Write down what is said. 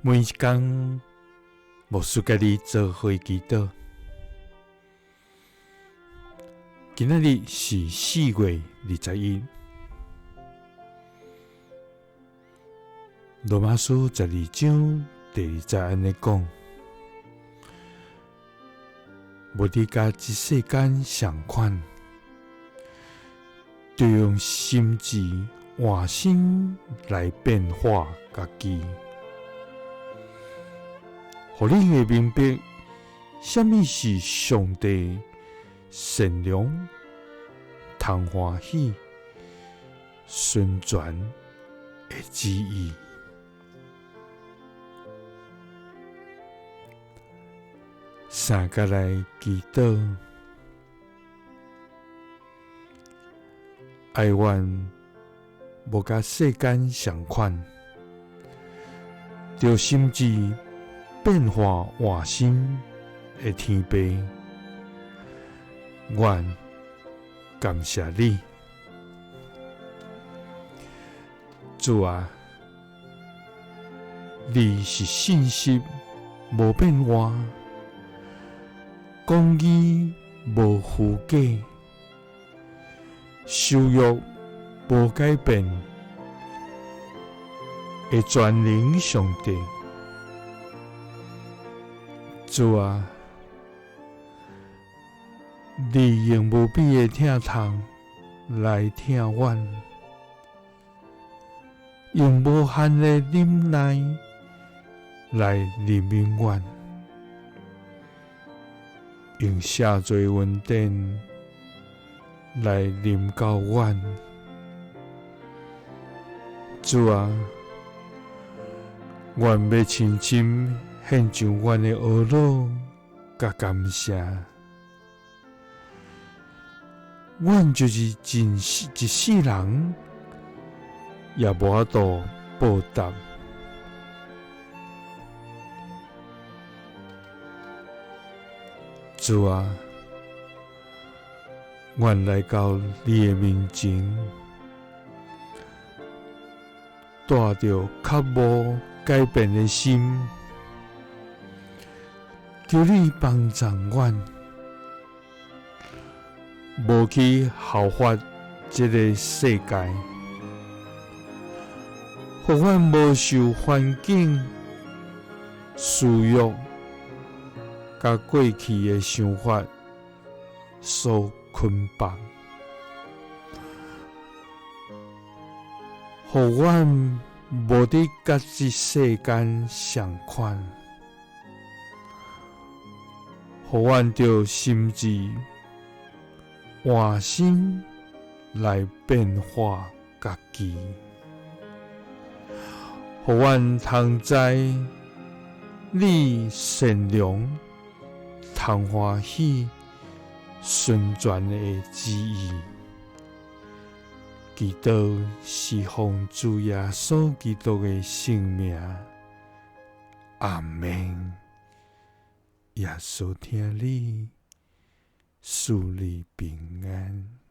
每一工，牧師佮你做伙祈禱。今仔日是4月21，羅馬書12章第2節按呢講：無佇佮這世間仝款，著用心智換新來變化家己。予你會明白，啥物是上帝善良、通歡喜、純全的旨意。三佮來祈禱，哀怨無佮世間仝款，著心智變化換新的天父，阮感謝你，主啊，你是信實無變換，公義無虛假，守約無改變的全能上帝。主啊，你用無比的疼痛來疼阮，用無限的忍耐來憐憫阮，用赦罪恩典來臨到阮。主啊，阮欲深深獻上阮的懊惱佮感謝。阮就是真一世人，也無法度報答。主啊，阮來到你的面前，帶著渴慕改變的心，求你幫助阮，無去效法這个世界，予阮無受環境、私欲佮過去的想法所捆綁，予阮無佇佮這世間仝款，予阮著心智換新來變化家己，予阮通知你善良、通歡喜、純全的旨意。祈禱是奉主耶穌基督的聖名，阿們。耶穌疼你，賜你平安。